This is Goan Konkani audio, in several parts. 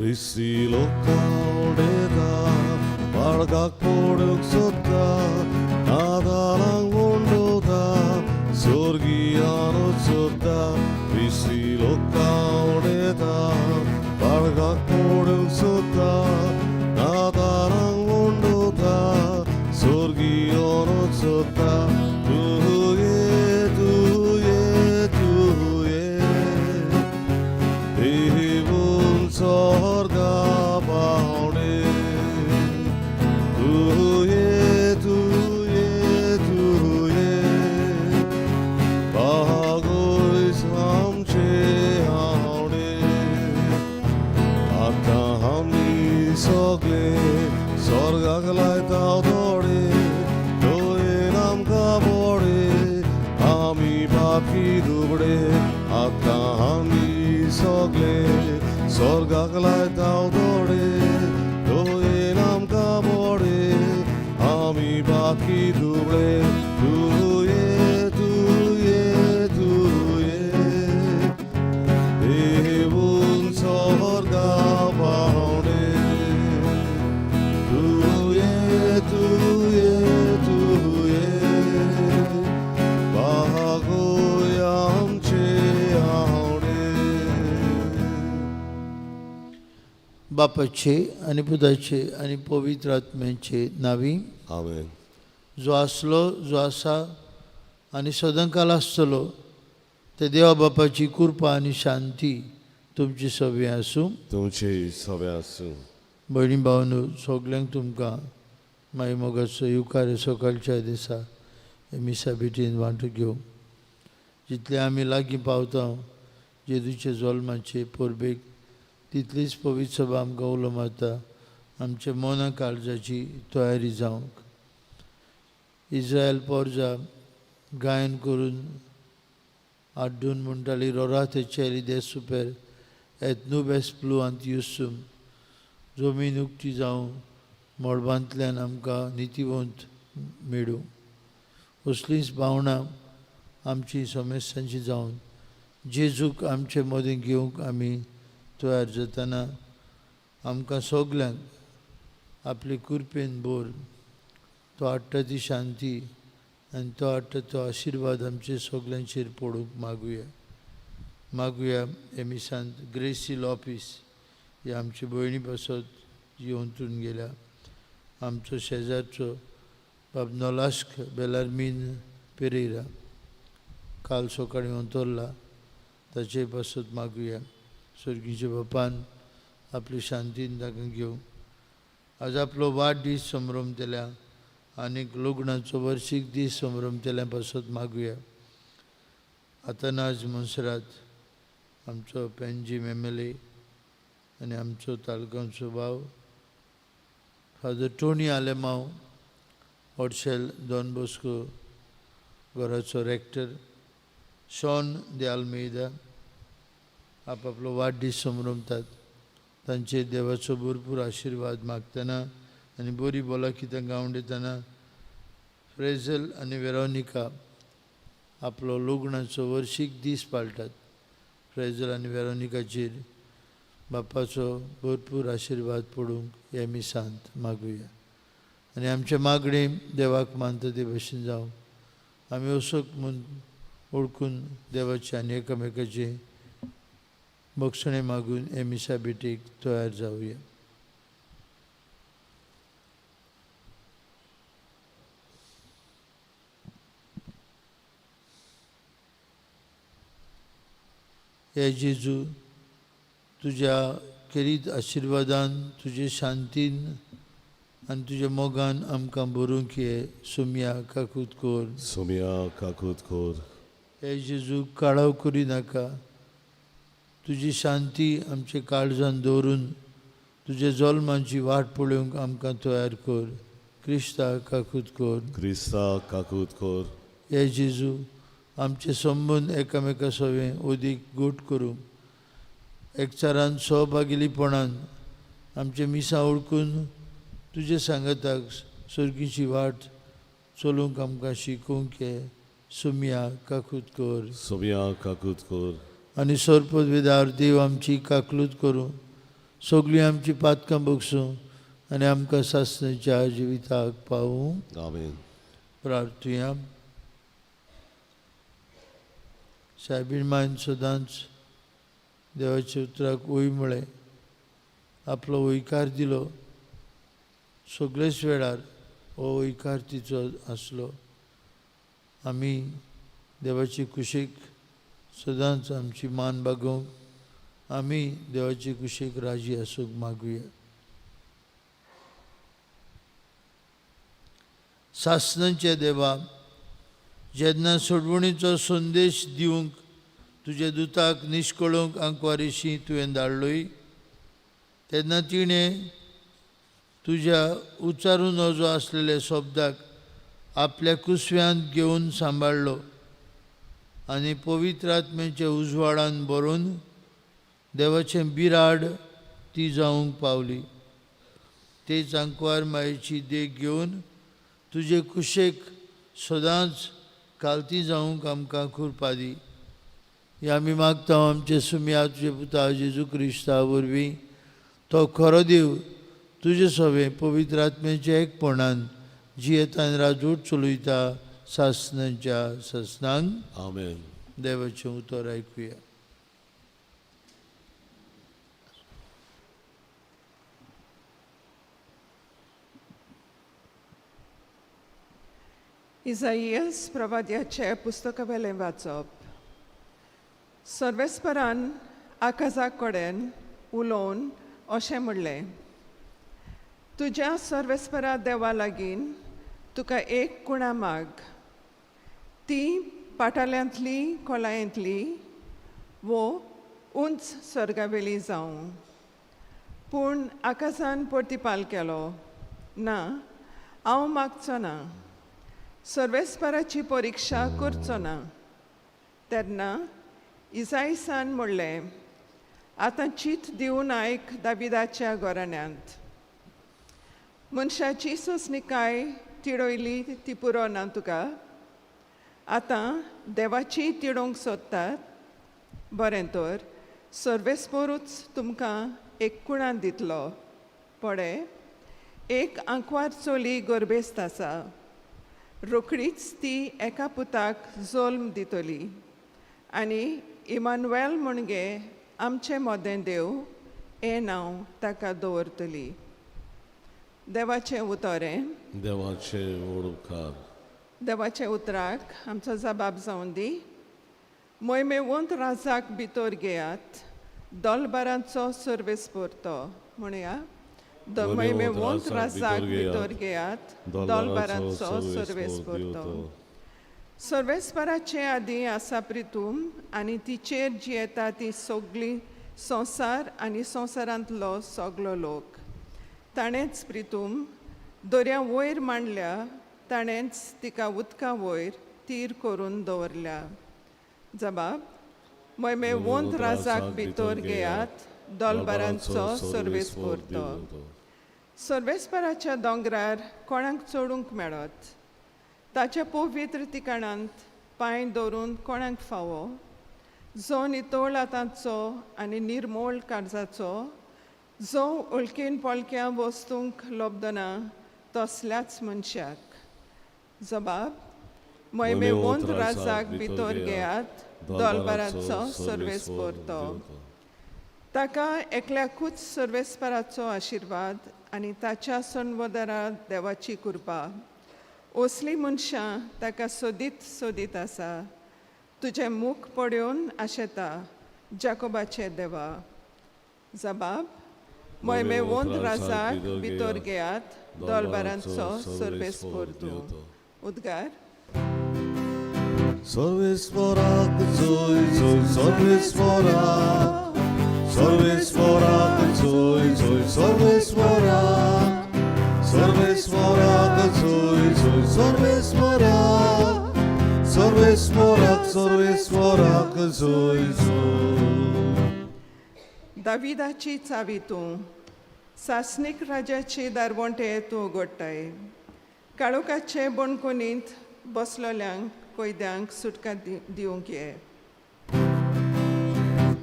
क्रिस्ती लोकां बाळगाक पडूंक सोदता नादालांक उंडोता स्वर्गियानूच सोदता क्रिस्ती लोकां बाळगाक पडूंक सोदता नादालांक उंडोता स्वर्गियानूच सोदता तुये तुये तुये देवून स्वर्गा पावणे तुये तुये तुये बागोय आमचे आवडे आतां आमी सगळे स्वर्गाक लायता दोळे दोळेन आमकां बोडे आमी पापी दुबडे आतां आमी सगळे स्वर्गाक लायता दोळे दोळेन आमकां बोडे आमी पापी दुबडे तुये तुये तुये देवून स्वर्गा पावणे तुये तुये तुये बागोय आमचे आवडे. बापाचे आनी पुताचे आनी पवित्र आत्म्याचे नावी. आमेन. जो आसलो, जो आसा आनी सदांकाल आसतलो ते देवा बापाची कृपा आनी शांती तुमची सगळीं आसूं. तुमचे सगळे आसूं. भयणी भावनो, सगल्यांक तुमकां माई मोगाचो येवकार. सकाळच्या दिसा हे मिसा भेटीन वांटो घेवंक जितले आमी लागीं पावता जेजूच्या जल्माचे परबेक, तितलीच पवित्र सभा आमकां उलो मारता आमच्या मना काळजाची तयारी जावंक. इस्रायल पोरजा गायन करून आड्डून म्हणटाली, "Rorate caeli desuper et nubes fluant iussum", जमीन उक्ती जावं, मळबांतल्यान आमकां नितीवंत मेळूं. असलींच भावनां आमची समस्यांची जावन जेजूक आमचे मदीं घेवंक आमी तयार जातना आमकां सगल्यांक आपले कृपेन भर. तो हाडटा ती शांती आनी तो हाडटा तो आशिर्वाद आमचे सगल्यांचेर पडूंक मागुया. मागुया हे मिसांत ग्रेसी लॉपीस ही आमची भयणी पासत जी अंतरून गेल्या, आमचो शेजारचो बाब नोलास्क बेलार्मीन पेरेरा काल सकाळीं अंतरला, ताचे पासत मागुया. स्वर्गीच्या बापान आपली शांतीन ताका घेवं. आज आपलो वाडदीस संभ्रमतल्या आनीक लग्नाचो वर्शीक दीस संभ्रमतल्या पासत मागुया. आतानाज मोन्सेरात, आमचो पेंजीम एमएलए आनी आमचो तालगांवचो भाव फादर टोनी आलेमाव, हॉर्शेल डॉन बॉस्को घराचो रेक्टर शॉन दे आल्मेदा आपआपलो वाडदीस संभ्रमतात, तांचेर देवाचो भरपूर आशिर्वाद मागतना आनी बरी भलायकी तांकां आवडयतना. फ्रेझल आनी वेरोनिका आपलो लग्नाचो वर्शीक दीस पाळटात. फ्रेझल आनी वेरोनिकाचेर बापाचो भरपूर आशिर्वाद पडूंक हे मिसांत मागुया. आनी आमचें मागणें देवाक मानता ते भशेन जावं. आमी असोक म्हूण वळखून देवाचे आनी एकामेकाचे बक्षणें मागून हे मिसा भेटीक तयार जावया. हे जेजू, तुज्या खेरीत आशिर्वादान, तुजे शांतीन आनी तुज्या मोगान आमकां भरूंक ये. सुमया काकूत कर. सोमया काकूत कोर. हे जेजू, काळाव करी नाका. तुजी शांती आमच्या काळजान दवरून तुज्या जल्माची वाट पळोवंक आमकां तयार कर. क्रिस्ता काकूत कर. क्रिस्ता काकूत कोर. हे जेजू, आमचे संबंद एकामेका सवें अदीक घट करूंक एकचारान सहभागिलीपणान आमचे मिसां ओळखून तुजे सांगाताक सर्गीची वाट चलूंक आमकां शिकोवंक ये. सुमया काकूत कर. सोमया काकूत कोर. आनी सरपद विदार देव आमची काकलूत करूं. सगळीं आमची पातकां बगसूं आनी आमकां सासणाच्या जिविताक पावूं. आमेन. प्रार्थुया. सायबीण मायन सदांच देवाच्या उतराक वय म्हळें, आपलो वयकार दिलो. सगळेच वेळार हो वयकार तिचो आसलो. आमी देवाचे कुशीक सदांच आमची मान बागोवंक, आमी देवाचे कुशीक राजी आसूंक मागुया. सासणाचे देवा, जेन्ना सोडवणीचो संदेश दिवंक तुज्या दुताक निश्कळूंक आंकवारीशी तुवें धाडलोय, तेन्ना तिणें तुज्या उच्चारून नजो आसलेल्या शब्दाक आपल्या कुसव्यांत घेवन सांबाळ्ळो आनी पवित्र आत्म्याच्या उजवाडान भरून देवाचें बिराड ती जावंक पावली. तेच आंकवार मायेची देख घेवन तुजे कुशेक सदांच कालती जावंक आमकां कृपा दी. हे आमी मागता आमचे सुमया तुजे पुता जेजू क्रिस्ता वरवीं. तो खरो देव तुजे सवें पवित्र आत्म्याच्या एकपणान जियेता आनी राजवट चलयता सासणाच्या सासणांक. आमेन. देवाचें उतर आयकुया. इजाईयस प्रवाद्याचे पुस्तकावेलें वाचप. सर्वेस्परान आकाजा कडेन उलोवन अशें म्हणलें, तुज्या सर्वेस्परा देवा लागीं तुका एक कुणा माग, ती पाटाल्यांतली खोलायेंतली वो उंच स्वर्गावेली जावं. पूण आकाशान प्रतिपाल केलो, ना, हांव मागचो ना, सर्वेस्पराची परिक्षा करचो ना. तेन्ना इजाईसान म्हणलें, आतां चीत दिवन आयक दाविदाच्या घराण्यांत, मनशाची सोंसणीकाय तिडयली ती पुरो ना तुका, आतां देवाची तिडोवंक सोदतात. बरें तर सर्वेस्परूच तुमकां एक कुणां दितलो. पळय, एक आंकवार चली गर्भेस्त आसा, रोखडीच ती एका पुताक जल्म दितली आनी इमानुएल म्हणगे आमचे मोदें देव हें नांव ताका दवरतली. देवाचें उतर हें. देवाचे व्हड उपकार. देवाच्या उतराक आमचो जबाब जावन दी. मोहिमेवंत राजाक भितर घेयात, दोलबारांचो सर्वेस पुरतो. म्हणया, मोहिमेवंत राजाक भितर घेयात, दोलबारांचो सर्वेस पुरतो. सर्वेस्पराचे आदीं आसा प्रितूम आनी तिचेर जियेता ती सगळी संवसार आनी संवसारांतलो सगलो लोक. ताणेंच प्रितूम दर्या वयर मांडल्या, ताणेंच तिका उदका वयर तीर करून दवरल्या. जबाब, मोहिमेवंत राजाक भितर घेयात, दोलबारांचो सर्वेस पुरतो. सर्वेस्पराच्या दोंगरार कोणाक चडूंक मेळत, ताच्या पवित्र ठिकाणांत पांय दवरून कोणाक फावो? जो नितळ हातांचो आनी निर्मोळ काळजाचो, जो उळकेन पोलक्या वस्तूंक लब्दना तसल्याच मनशाक. जबाब, मोहिमेवंत राजाक भितर घेयात, दोलबाराचो सर्वेस पुरतो. ताका एकल्याकूच सर्वेस्पराचो आशिर्वाद आनी ताच्या संवदरा देवाची कृपा. असलीं मनशां ताका सोदीत सोदीत आसा, तुजें मुख पळोवन आशेता जाकोबाचे देवा. जबाब, मोहिमेवंत राजाक भितर घेयात, दोलबारांचो सर्वेस पुरतो. उद्गार. सर्वेस्पराक जोय जोय सर्वेस्पराक, सर्वेस्पराक जोय जोय सर्वेस्पराक, सर्वेस्पराक जोय जोय सर्वेस्पराक, सर्वेस्पराक सर्वेस्पराक जोय जोय. दाविदाची चावी तूं, सासणीक राजाची दारवंटे तूं उगडटाय, काळोखाचे बणकोनींत बसलोल्यांक कैद्यांक सुटका दिवंक ये.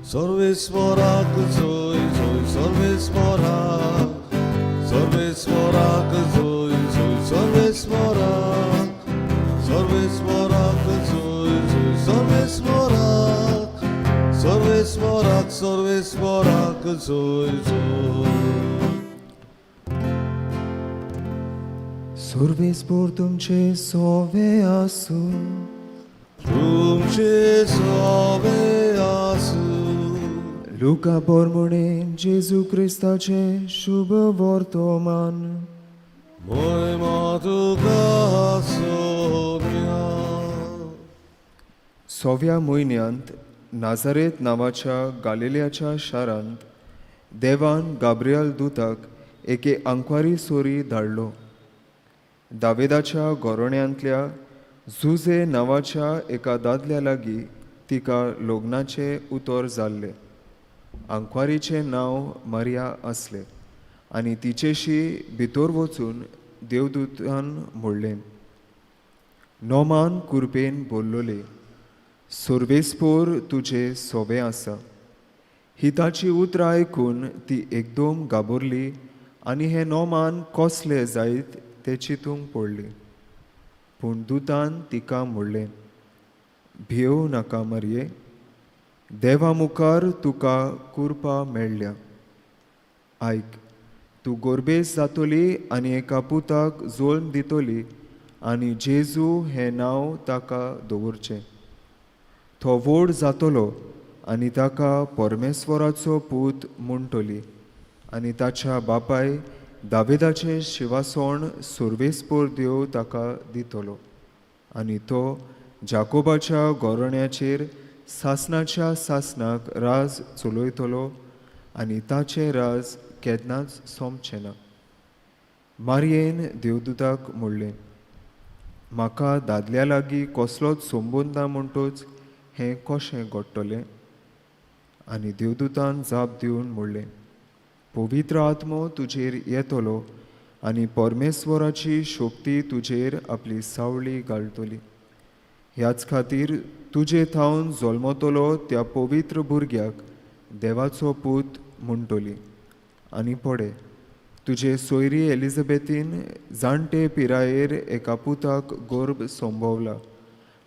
सर्वेस्वराक जोय जोय सर्वेस्वराक सर्वेस्वराक जोय जोय सर्वेस्वराक सर्वेस्वराक जोय जोय सर्वेस्वराक सर्वेस्वराक सर्वेस्वराक जोय जोय. सर्वेस्पोर तुमचे सोवे आसूं. तुमचे सोवे आसूं. लुका पोरमुणे जेजू क्रिस्ताचे शुभ वर्तमान. मोहिमा तुका सोम्या. सव्या म्हयन्यांत नाजारेत नांवाच्या गालिलियाच्या शारांत देवान गाब्रियल दुताक एके आंकवारी सोरी धाडलो. दावेदाच्या घोरण्यांतल्या जुझे नांवाच्या एका दादल्या लागीं तिका लग्नाचें उतर जाल्लें. आंकवारीचें नांव मारिया आसलें आनी तिचेशी भितर वचून देवदूतान म्हणलें, नोमान कुरपेन बोल्लोले, सर्वेस्पोर तुजें सोवें आसा. ही ताची उतरां आयकून ती एकदम घाबरली आनी हें नोमान कसलें जायत तें चिंतूंक पडली. पूण दुतान तिका म्हणलें, भियोव नाका मारये, देवा मुखार तुका कुरपा मेळ्ळ्या. आयक, तूं गोरबेज जातली आनी एका पुताक जल्म दितली आनी जेजू हें नांव ताका दवरचें. तो व्हड जातलो आनी ताका परमेश्वराचो पूत म्हणटली आनी ताच्या बापाय दावेदाचें शिवासण सर्वेस्पोर देव ताका दितलो आनी तो जाकोबाच्या घोरण्याचेर सासणाच्या सासणाक राज चलयतलो आनी ताचें राज केन्नाच सोंपचें ना. मारयेन देवदूताक म्हणलें, म्हाका दादल्या लागीं कसलोच संबंद ना म्हणटच हें कशें घडटलें? आनी देवदूतान जाप दिवन म्हणलें, पवित्र आत्मो तुजेर येतलो आनी परमेश्वराची शक्ती तुजेर आपली सावळी घालतली. ह्याच खातीर तुजे थावन जल्मतलो त्या पवित्र भुरग्याक देवाचो पूत म्हणटली. आनी पडे, तुजे सोयरी एलिझाबेथीन जाणटे पिरायेर एका पुताक गर्भ संभवला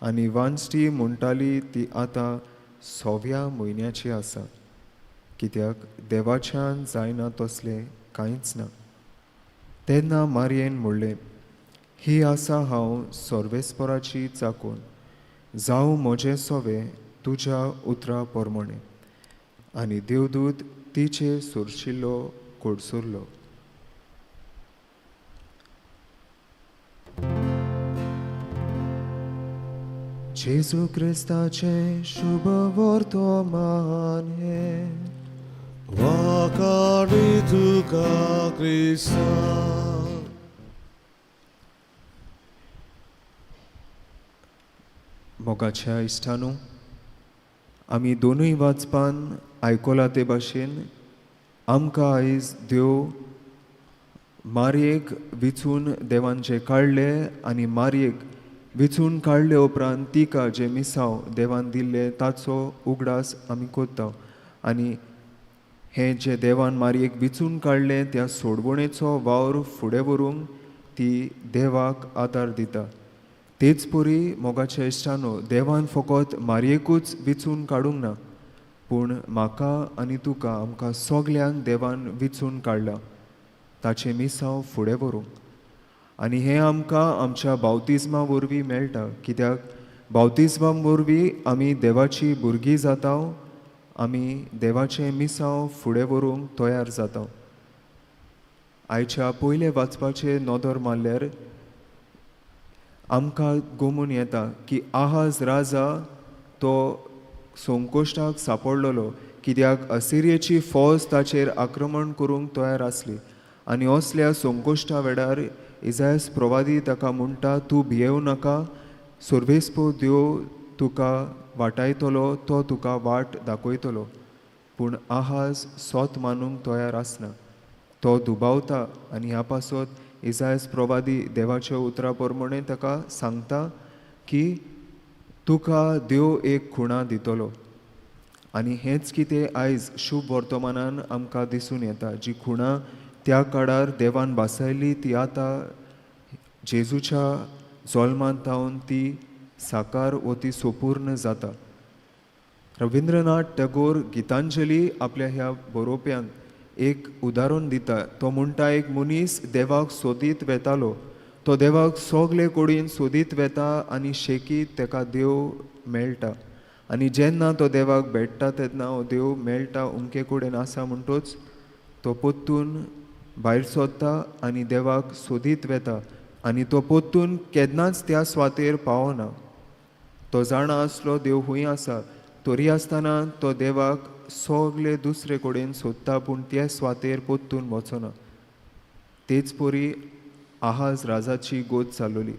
आनी वांजटी म्हणटाली ती आतां सव्या म्हयन्याची आसा, कित्याक देवाच्यान जायना तसलें कांयच ना. तेन्ना मारयेन म्हणलें, ही आसा हांव सर्वेस्पराची चाकून, जावं म्हजें सोवें तुज्या उतरा प्रमाणें. आनी देवदूत तिचे सोरशिल्लो कोडसुरलो. जेजू क्रिस्ताचें शुभ वर्तमान हें. वाखाणी तुका क्रिस्ता. मोगाच्या इश्टानू, आमी दोनूय वाचपान आयकलां ते भाशेन आमकां आयज देव मारयेक विचून देवान जें काडलें आनी मारयेक विचून काडले उपरांत तिका जें मिसांव देवान दिल्लें ताचो उगडास आमी करता. आनी हें जें देवान मारयेक विचून काडलें त्या सोडवणेचो वावर फुडें व्हरूंक ती देवाक आदार दिता. तेच परी मोगाच्या इश्टानो, देवान फकत मारयेकूच विचून काडूंक ना, पूण म्हाका आनी तुका आमकां सगल्यांक देवान विचून काडला ताचें मिसांव फुडें व्हरूंक. आनी हें आमकां आमच्या बावतिज्मा वरवीं मेळटा, कित्याक बावतिज्मा वरवीं आमी देवाची भुरगीं जाता, आमी देवाचें मिसांव फुडें व्हरूंक तयार जाता. आयच्या पयले वाचपाचेर नदर मारल्यार आमकां गोमून येता की आहाज राजा तो संकोश्टाक सांपडलेलो, कित्याक असिरियेची फौज ताचेर आक्रमण करूंक तयार आसली. आनी असल्या संकोश्टा वेळार इजायस प्रवादी ताका म्हणटा, तूं भियेवं नाका, सर्वेस्पो देव तुका वाटायतलो, तो तुका वाट दाखयतलो. पूण आहाज सोत मानूंक तयार आसना, तो दुबावता. आनी ह्या पासत इजायस प्रवादी देवाच्या उतरा प्रमाणे ताका सांगता की तुका देव एक खुणा दितलो. आनी हेंच कितें आयज शुभ वर्तमानान आमकां दिसून येता. जी खुणां त्या काळार देवान भासायली ती आतां जेजूच्या जल्मांत थावन ती साकार वो ती सोपूर्ण जाता. रविंद्रनाथ टॅगोर गितांजली आपल्या ह्या बरोवप्यान एक उदाहरण दिता. तो म्हणटा, एक मनीस देवाक सोदीत वेतालो, तो देवाक सगले कडेन सोदीत वेता आनी शेकीत तेका देव मेळटा. आनी जेन्ना तो देवाक भेट्टा तेन्ना हो देव मेळटा उमके कडेन आसा म्हणटोच तो पोत्तून भायर सोदता आनी देवाक सोदीत वेता आनी तो पोत्तून केन्नाच त्या सुवातेर पावना. तो जाणा आसलो देव खूंय आसा, तरी आसतना तो देवाक सगले दुसरे कडेन सोदता, पूण त्या सुवातेर पोत्तून वचना. तेच परी आहाज राजाची गोत चालवली.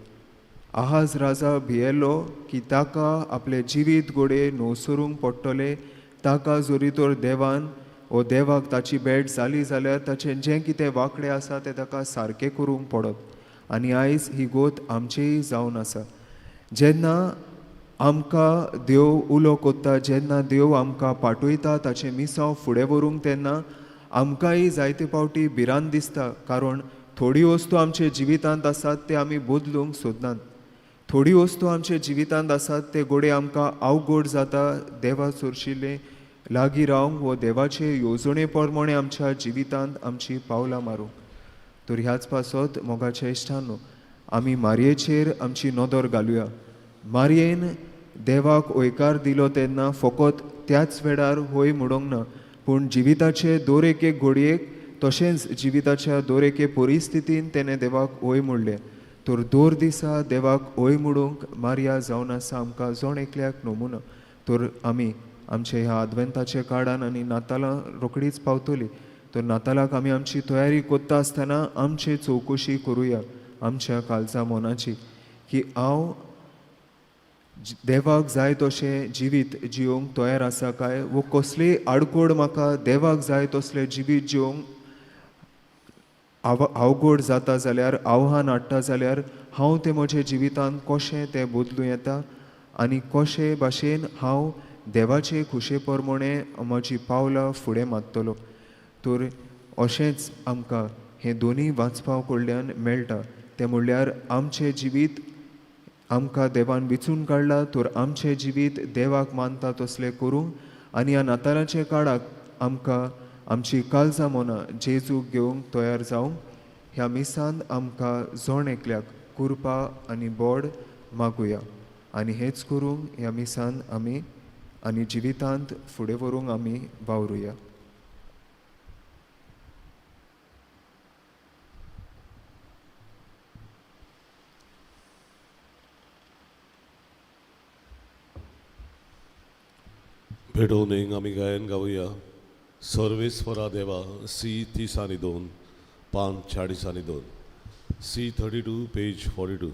आहाज राजा भियेलो की ताका आपलें जिवीत गोडे नवसरूंक पडटलें, ताका जरी तर देवान वो देवाक ताची भेट जाली जाल्यार ताचें जें कितें वांकडें आसा तें ताका सारकें करूंक पडत. आनी आयज ही गोत आमचेय जावन आसा. जेन्ना आमकां देव उलो कोत्ता, जेन्ना देव आमकां पाठयता ताचें मिसांव फुडें व्हरूंक, तेन्ना आमकांय जायते फावटी भिरांत दिसता, कारण थोडी वस्तू आमच्या जिवितांत आसात ते आमी बदलूंक सोदनात. थोडी वस्तू आमच्या जिवितांत आसात ते गोडे आमकां अवघड जाता देवा चोरशिल्ले लागीं रावंक वो देवाचे येवजणे प्रमाणे आमच्या जिवितांत आमची पावलां मारूंक. तर ह्याच पासत मोगाच्या इश्टांनो, आमी मारयेचेर आमची नदर घालुया. मारयेन देवाक हयकार दिलो तेन्ना फकत त्याच वेळार हय म्हणूंक ना, पूण जिविताचे दर एके घडयेक तशेंच जिविताच्या दर एके परिस्थितीन तेणें देवाक हय म्हणलें. तर दर दिसा देवाक हय म्हणूंक मारया जावन आसा आमकां जण एकल्याक नमुना. तर आमी आमच्या ह्या आदवेंताच्या काळान आनी नातालां रोखडीच पावतली, तर नातालाक आमी आमची तयारी करता आसतना आमचे चवकशी करुया आमच्या काळजा मनाची की हांव देवाक जाय तशें जिवीत जिवंक तयार आसा काय, वो कसलीय आडकोड म्हाका देवाक जाय तसलें जिवीत जिवंक अवघड जाता जाल्यार, आव्हान हाडटा जाल्यार हांव तें म्हज्या जिवितांत कशें तें बदलूं येता आनी कशे भाशेन हांव देवाचे खुशे प्रमाणे म्हजी पावलां फुडें मारतलो. तर अशेंच आमकां हें दोनूय वाचपा कडल्यान मेळटा. तें म्हणल्यार आमचें जिवीत आमकां देवान विचून काडलां, तर आमचें जिवीत देवाक मानता तसलें करूंक आनी ह्या नातालाच्या काळाक आमकां आमची काळजां मनां जेजूक घेवंक तयार जावंक ह्या मिसान आमकां जण एकल्याक कृपा आनी बोड मागुया. आनी हेंच करूंक ह्या मिसान आमी आनी जिवितांत फुडें व्हरूंक आमी वावरुया. भेटोवणेक आमी गायन गावया. सर्वेस्वरा देवा, सी 30 आनी 2, पान 40 आनी 2, सी 32 पेज 42.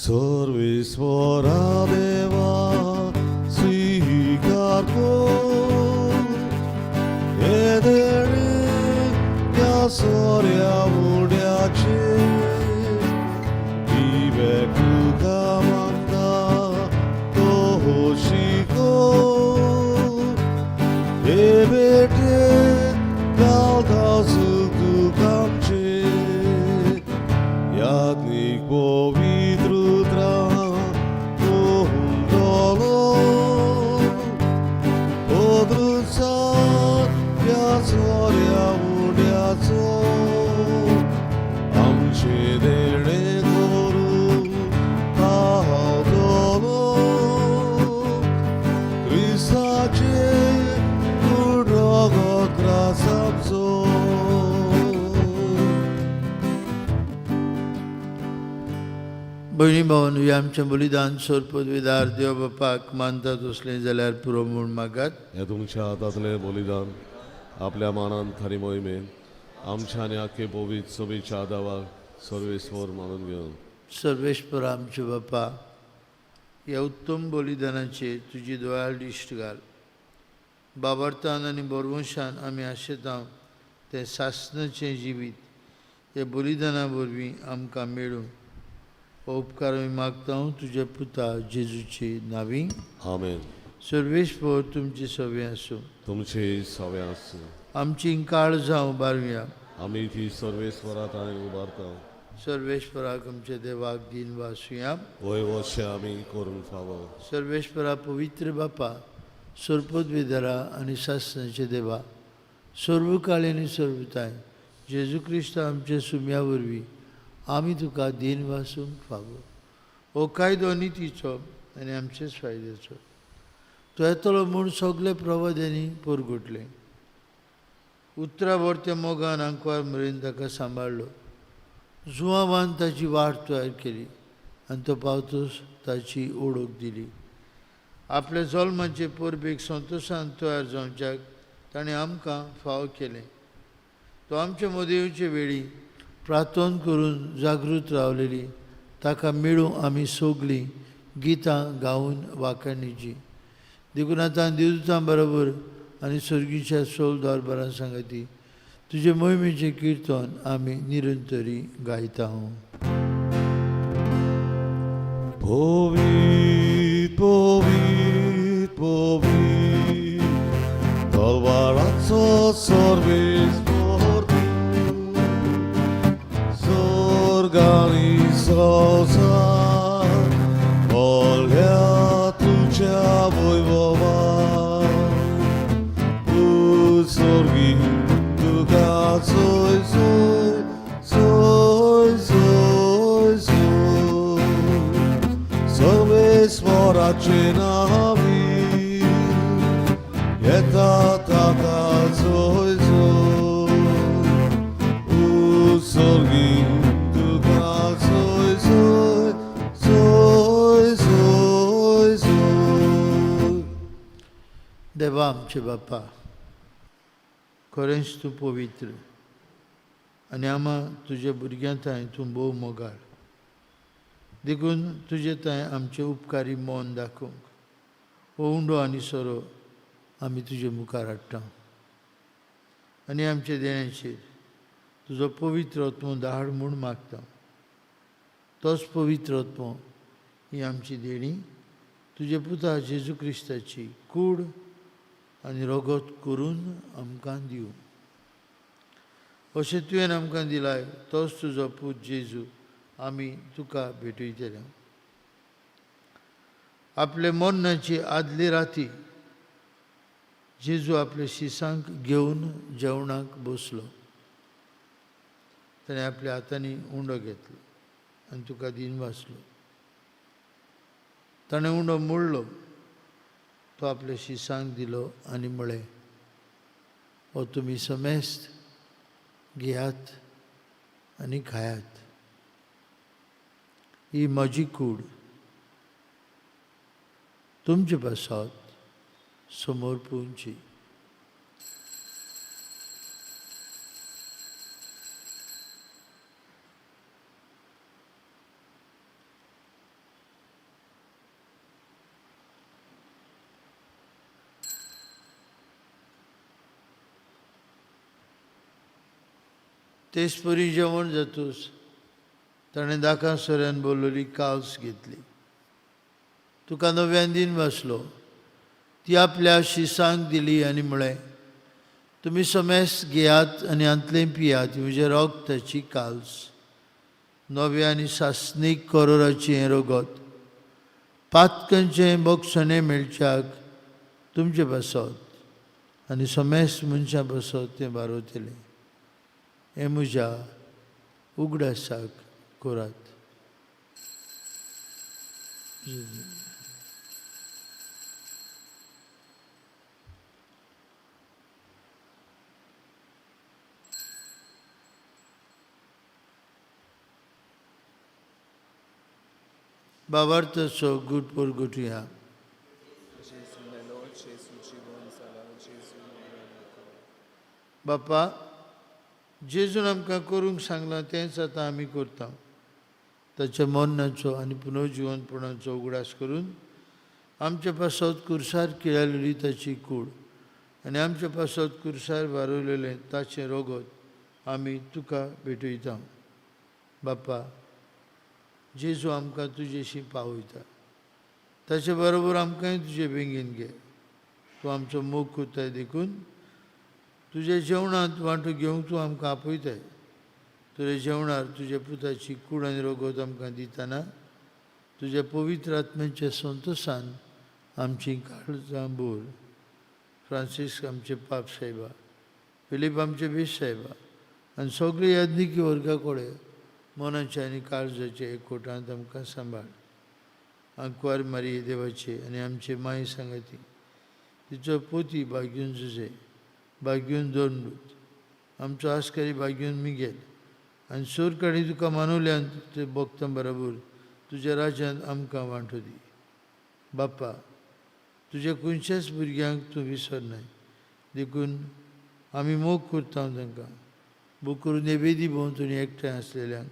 सर्वेस्वरा देवा स्वीकार कर हे देणे त्या सोऱ्या उड्याचे विवेक तुका मागता तो शिको हे बेटे घालता सुख दुखांचे याज्ञिक पवित्र भयणी भावन आमचें बलिदान सोरपदवीदार देव बापाक मानता तसलें जाल्यार पुरो म्हूण मागात. हें तुमच्या हातांतलें बलिदान आपल्या मानान खरी मोहिमेन आमच्या आनी आख्खे पवित्र सभेच्या आदावाक सर्वेस्वर मानून घेवन. सर्वेस्पर आमचे बापा, ह्या उत्तम बलिदानाचेर तुजी दोळ्यार दिश्ट घाल. बाबरतान आनी बरवंशान आमी आशेता तें सासनाचें जिवीत हे बलिदाना वरवीं आमकां मेळूं। हो उपकार आमी मागता तुज्या पुता जेजूचे नांवी। आमेन। सर्वेस्पर तुमची सवे आसूं। तुमचे सवे आसूं। आमची काळजां उबारुया। आमी ती सर्वेस्परा ताणें उबारता। सर्वेस्पराक आमच्या देवाक दिन वासुया। वय वशें आमी करूंक फावो। सर्वेस्परा पवित्र बापा, सर्पोद्वेदरा आनी सासणाचे देवा, सर्व काळ आनी सर्वताय जेजू क्रिस्त आमच्या सुम्या वरवीं आमी तुका दिन वासूंक फावो। हो कायदो नितीचो आनी आमचेच फायद्याचो। तो येतलो म्हूण सगळे प्रवाद्यांनी परगटलें। उतरा वरत्या मोगान आंकवार मेरेन ताका सांबाळ्ळो। जुवावान ताची वाट तयार केली आनी तो पावतोच ताची ओळख दिली। आपल्या जल्माचे परबेक संतोशान तयार जावच्याक ताणें आमकां फावो केलें। तो आमचे मदीं येवचे वेळी प्रार्थना करून जागृत रावलेली ताका मेळूं आमी सगळीं गितां गावन वाखाणीची। देखून आतां देवदूतां बरोबर आनी सर्गीच्या सोल दरबारां सांगाती तुजे मोहिमेचें किर्तन आमी निरंतरी गायता। पवित्र पवित्र पवित्र तलवाराचो सर्वेस्पर स्वर्ग आनी संवसार भरल्या तुज्या वैभवान। तूं स्वर्गी तुका सोय सोय सोय सोय सोय सर्वेस्पराचे नांवी येता ताका सोय सोय। उत्सर्गी तुका सोय सोय सोय सोय सोय। देवा आमचे बापा, खरेंच तूं पवित्र आनी आमा तुज्या भुरग्यां थांय तूं भोव मोगाळ। देखून तुजे थांय आमचें उपकारी मन दाखोवंक हो उंडो आनी सोरो आमी तुजे मुखार हाडटा आनी आमच्या देण्याचेर तुजो पवित्र आत्मो धाड म्हूण मागता। तोच पवित्र आत्मो ही आमची देणी तुजे पुता जेजू क्रिस्ताची कूड आनी रगत करून आमकां दिवं। अशें तुवें आमकां दिलाय तोच तुजो पूत जेजू आमी तुका भेटयतले। आपले मरणाची आदली राती जेजू आपल्या शिसांक घेवन जेवणाक बसलो। ताणें आपल्या हातांनी उंडो घेतलो आनी तुका दिन वाचलो। ताणें उंडो मोडलो, तो आपल्या शिसांक दिलो आनी म्हळें, हो तुमी समेस्त घेयात आनी खायात, ही म्हजी कूड तुमचे पासत समर्पूंची। तेच परी जेवण जातूच ताणें दाका सोऱ्यान बोलवली कावस घेतली। तुका नव्यान दिन वाचलो, ती आपल्या शिसांक दिली आनी म्हळें, तुमी समेस्त घेयात आनी हांतलें पियात, म्हजें रगताची काल्स, नव्या आनी सासणीक करोराचें हें रगत पातकांचें बक्षणें मेळच्याक तुमचे पासत आनी समेस्त मनशां पासत तें बारवतलें। हें म्हज्या उगडासाक करात। बाबार्थाचो गुट परगटुया। बापा, जेजून आमकां करूंक सांगलां तेंच आतां आमी करता। ताच्या मरणाचो आनी पुनर्जिवनपणाचो उगडास करून आमच्या पासत कुर्सार किळालेली ताची कूड आनी आमच्या पासत कुर्सार वारवलेलें ताचें रगत आमी तुका भेटयता. बापा, जेजू आमकां तुजेशी पावयता, ताचे बरोबर आमकांय तुजे बेंगीन घे. तूं आमचो मोग करताय देखून तुज्या जेवणांत वांटो घेवंक तूं आमकां आपयताय. तुज्या जेवणार तुज्या पुताची कूड आनी रगत आमकां दितना तुज्या पवित्र आत्म्याच्या संतोशान आमची काळजां भर. फ्रांसीस्क आमचे पाप साहेबा, फिलीप आमचे बेश साहेबा आनी सगळे याज्ञिकी वर्गा कडेन मनाच्या आनी काळजाच्या एकवटांत आमकां सांबाळ. आंकवार मारी देवाचे आनी आमचे माय सांगाती, तिचो पोती बागीवन जुजे, बागीवन दोनमृत, आमचो आस्कारी बागीवन मिगेल आनी सोरकाडी तुका मानवल्यान ते भक्तां बरोबर तुज्या राज्यांत आमकां वांटो दी. बाप्पा, तुज्या खंयच्याच भुरग्यांक तूं विसरनाय देखून आमी मोग करता तांकां. मोग करून नेवेदी भोंवतणी एकठांय आसलेल्यांक,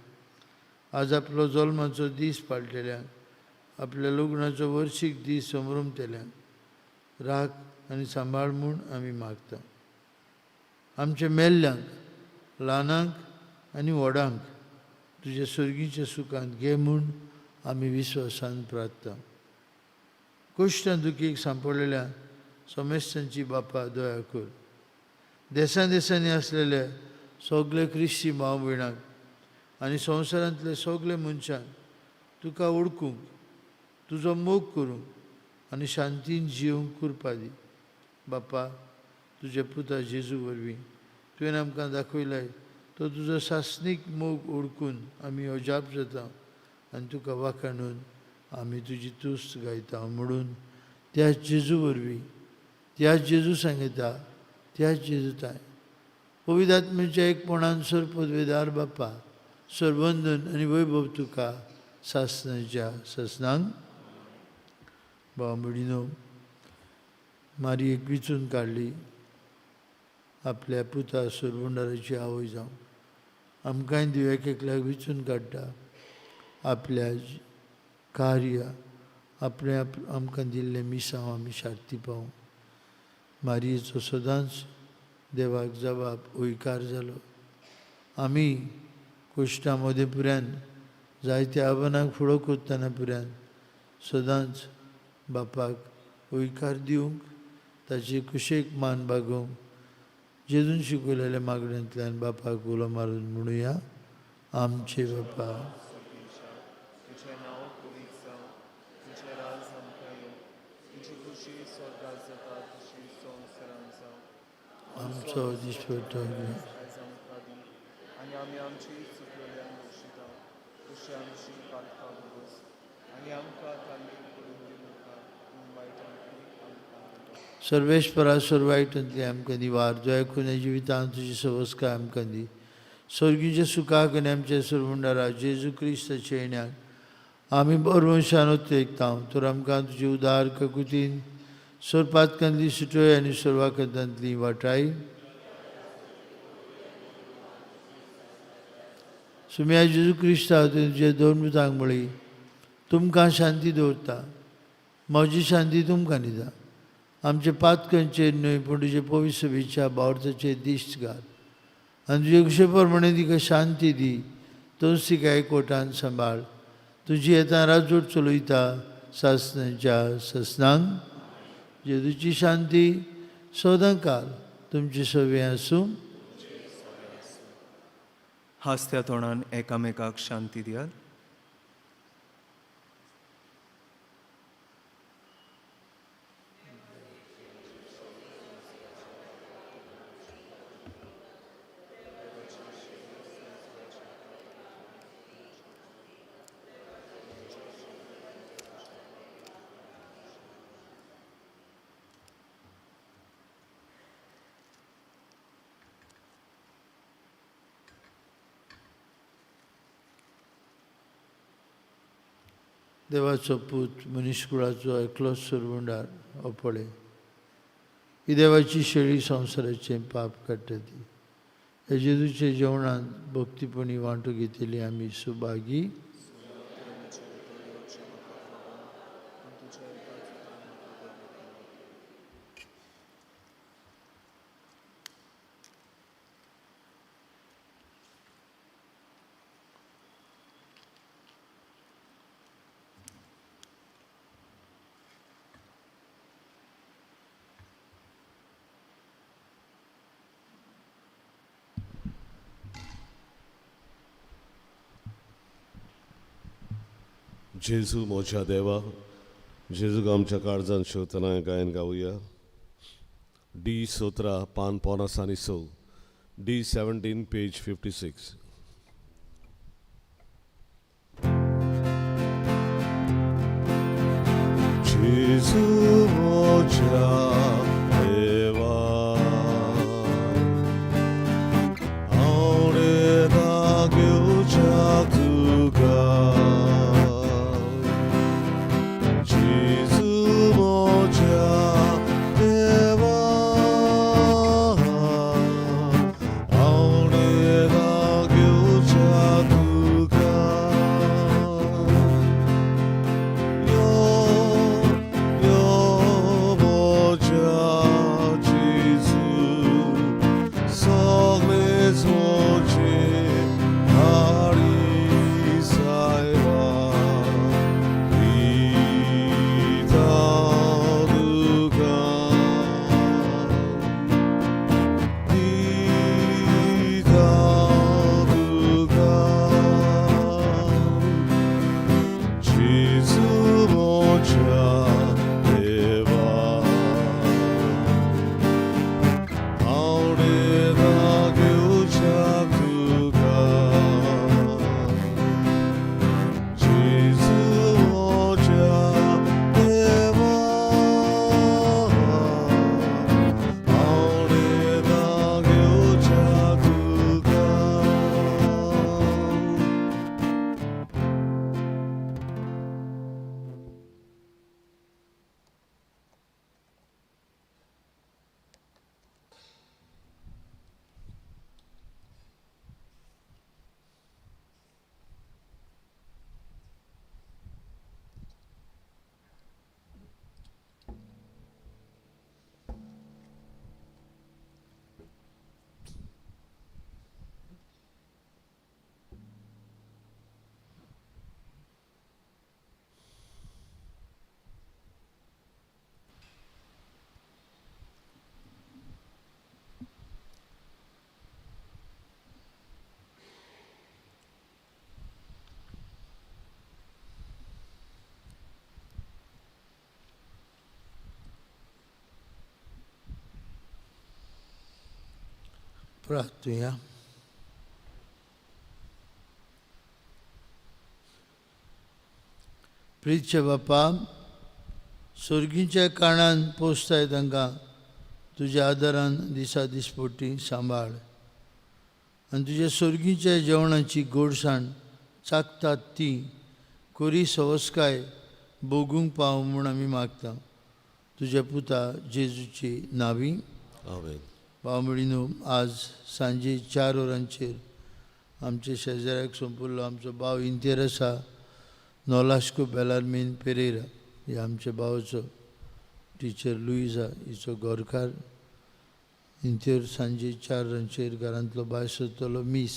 आज आपलो जल्माचो दीस पाळटेल्यांक, आपल्या लग्नाचो वर्शीक दीस संभ्रमतेल्यांक राख आनी सांबाळ म्हूण आमी मागता. आमच्या मेल्ल्यांक, ल्हानांक आनी व्हडांक तुज्या सर्गीच्या सुखांत घे म्हूण आमी विस्वासान प्रार्थना. कश्टां दुखीक सांपडलेल्या समेस्तांची बापा दया कर. देशां देशांनी आसलेले सगळे क्रिस्ती भाव भयणांक आनी संवसारांतले सगळे मनशांक तुका वळखूंक, तुजो मोग करूंक आनी शांतीन जिवंक कृपा दी. बापा, तुज्या पुता जेजू वरवीं तुवें आमकां दाखयलाय तो तुजो सासणीक मोग ओळखून आमी अजाप जाता आनी तुका वाखाणून आमी तुजी तुस्त गायता. म्हणून त्याच जेजू वरवीं, त्याच जेजू सांगता, त्याच जेजू ताय पवित्र आत्म्याच्या एकपणान सर पदवेदार बापा सरबंधन आनी वैभव तुका सासणाच्या सासणांक. भाव भयणीनो, मारयेक विचून काडली आपल्या पुता सरबंदाराची आवय जावं. आमकांय देव एक एकल्याक विचून काडटा आपल्या कार्य, आपल्या आमकां दिल्लें मिसांव आमी शार्ती पावूं. मारयेचो सदांच देवाक जबाब हयकार जालो. आमी कश्टां मदें पुऱ्यान जायत्या आव्हानांक फुडो करतना पुऱ्यान सदांच बापाक हयकार दिवंक, ताचे कुशेक मान बागोवंक जेजून शिकयलेल्या मागण्यांतल्यान बापाक उलो मारून म्हणुया, आमचे बापा. आमचो दिसपट्टो आनी आमी आमची चुकलेल्यांक बक्षिता तशी आमची पातकां भोगस आनी आमकां तांणी पडून दिवनाका पूण वायटांतली आमकां. सर्वेस्परा सर्वायटांतली आमकां निवार, दया करून जिवितांत तुजी सवस्काय आमकां दी. सर्गीच्या सुखाक आनी आमच्या सरबंदारा जेजू क्रिस्ताच्या येण्याक आमी बरवंशान उत्तेकता. तर आमकां तुजी उदार काकुतीन सोरपातकांतली सुटोय आनी सर्वाकतांतली वाटाय. सुम्या जेजू क्रिस्ता तुजे दोन मुतांक म्हळी, तुमकां शांती दवरता, म्हजी शांती तुमकां दिता. आमचे पातकांचेर न्हय पूण तुजे पवित्र सभेच्या बावर्थाचेर दिश्ट घाल आनी तुजे कुशे प्रमाणे तिका शांती दी. तोच तिका एकवटान सांबाळ. तुजी येता राजवट चलयता सासणाच्या सासणांक. जेजूची शांती सदां काल तुमची सवे आसूं. हासत्या तोंडान एकामेकाक शांती दियात. देवाचो पूत मनीसकुळाचो एकलोच सरबंदार हो पळय, ही देवाची शेळी संवसाराचें पाप काडटा ती. ह्या जेजूच्या जेवणांत भक्तीपणी वांटो घेतली आमी सुभागी. जेजू म्हज्या देवा, जेजूक आमच्या काळजान शेवतना गायन गावया. डी 17 पान 56, डी 17 पेज 56. जेजू म्हज्या देवा, हांव येता घेवच्या तुका. जेजू म्हज्या देवा, हांव येता घेवच्या तुका. यो यो म्हज्या जेजू, सगळेच म्हजे हाडी सायबा, दिता तुका, दिता तुका. जेजू म्हज्या देवा, हांव येता घेवच्या तुका. जेजू म्हज्या देवा, हांव येता घेवच्या तुका. प्रार्थुया. प्रितच्या बापा, सोर्गीच्या कारणान पोसताय तांकां तुज्या आदारान दिसा दिसपोटी सांबाळ आनी तुज्या सोर्गीच्या जेवणाची गोडसाण चाकतात ती कोरी सवस्काय भोगूंक पाव म्हूण आमी मागता तुज्या पुता जेजूची नावी. आमेन. भाव आज सांजे 4 वरांचेर आमचे शेजाऱ्याक सोंपिल्लो आमचो भाव इंतेर आसा, नोलास्को बेलार्मीन पेरेरा हे आमच्या भावाचो टिचर लुईजा हिचो गोरकार. इंतेर सांजे 4 वरांचेर घरांतलो भायर सरतलो मीस.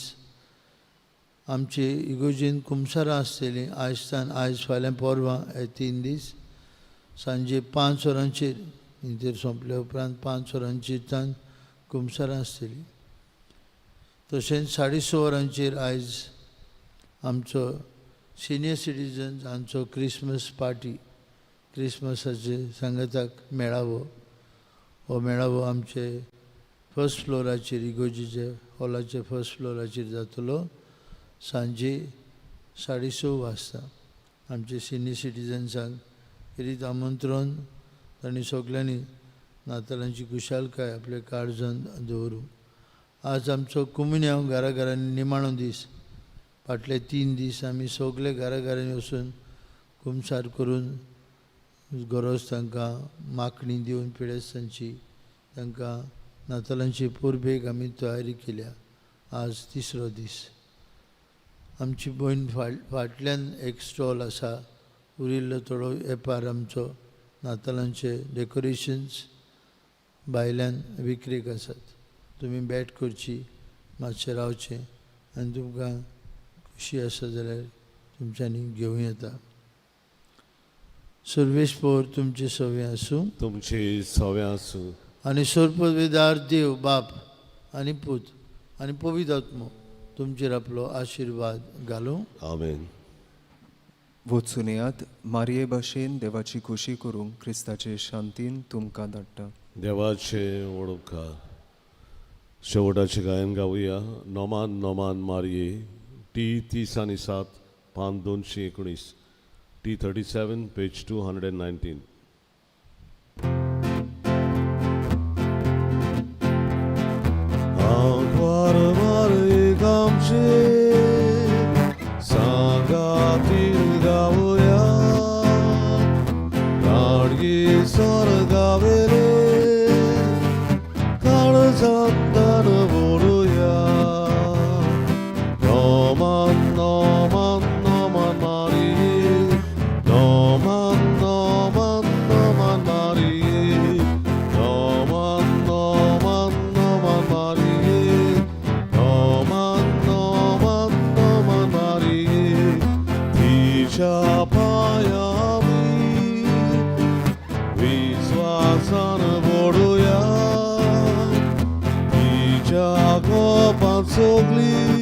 आमचे इगोजेन कुमसारां आसतलीं आयज आयज फाल्यां परवां हे 3 दीस. सांजे 5 वरांचेर इंतेर सोंपल्या उपरांत 5 वरांचेर तान कुमसारां आसतलीं. तशेंच 6:30 वरांचेर आयज आमचो सिनियर सिटीजन्स हांचो क्रिसमस पार्टी, क्रिसमसाचे सांगाताक मेळावो. हो मेळावो आमचे फर्स्ट फ्लोराचेर इगोजीचे हॉलाचे फर्स्ट फ्लोराचेर जातलो सांजे 6:30 वाजता. आमचे सिनियर सिटीजन्सांक खेरीत आमंत्रण, तांणी सगल्यांनी नातालांची खुशालकाय आपल्या काळजान दवरूं. आज आमचो कुमुन्यांव घरा घरांनी निमाणो दीस. फाटले 3 दीस आमी सगळे घरा घरांनी वचून कुमसार करून गरज तांकां मागणी दिवन पिडेस्तांची तांकां नातालांची परबेक आमी तयारी केल्या. आज 3रो दीस. आमची भयण फाटल्यान एक स्टॉल आसा, उरिल्लो थोडो वेपार आमचो नातालांचे डेकोरेशन्स भायल्यान विक्रेक आसात. तुमी भेट करची, मातशें रावचें आनी तुमकां खुशी आसा जाल्यार तुमच्यांनी घेवं येता. सर्वेस्पोर तुमचे सवे आसूं, तुमचे सवे आसूं. आनी सर्पवेदार देव बाप आनी पूत आनी पवित्र आत्मो तुमचेर आपलो आशिर्वाद घालूं. आमेन. वचून येयात मारये भाशेन देवाची खोशी करूंक क्रिस्ताचे शांतीन तुमकां धाडटा. देवाचे ओडपकार शेवटाचें गायन गावया नोमान नोमान मारये टी 30 आनी 7 पान 219 T 37 page 219. आंकवार मारयेक आमचे सांगातीर गावया लाडगी स्वर्गावेले काळजांतल्यान बोलुया नोमान नोमान नोमान मारये नोमान नोमान नोमान मारये नोमान नोमान नोमान मारये नोमान नोमान नोमान मारये तिच्या पांयां विश्वासान बोडुया तिच्या कोपान सगळी.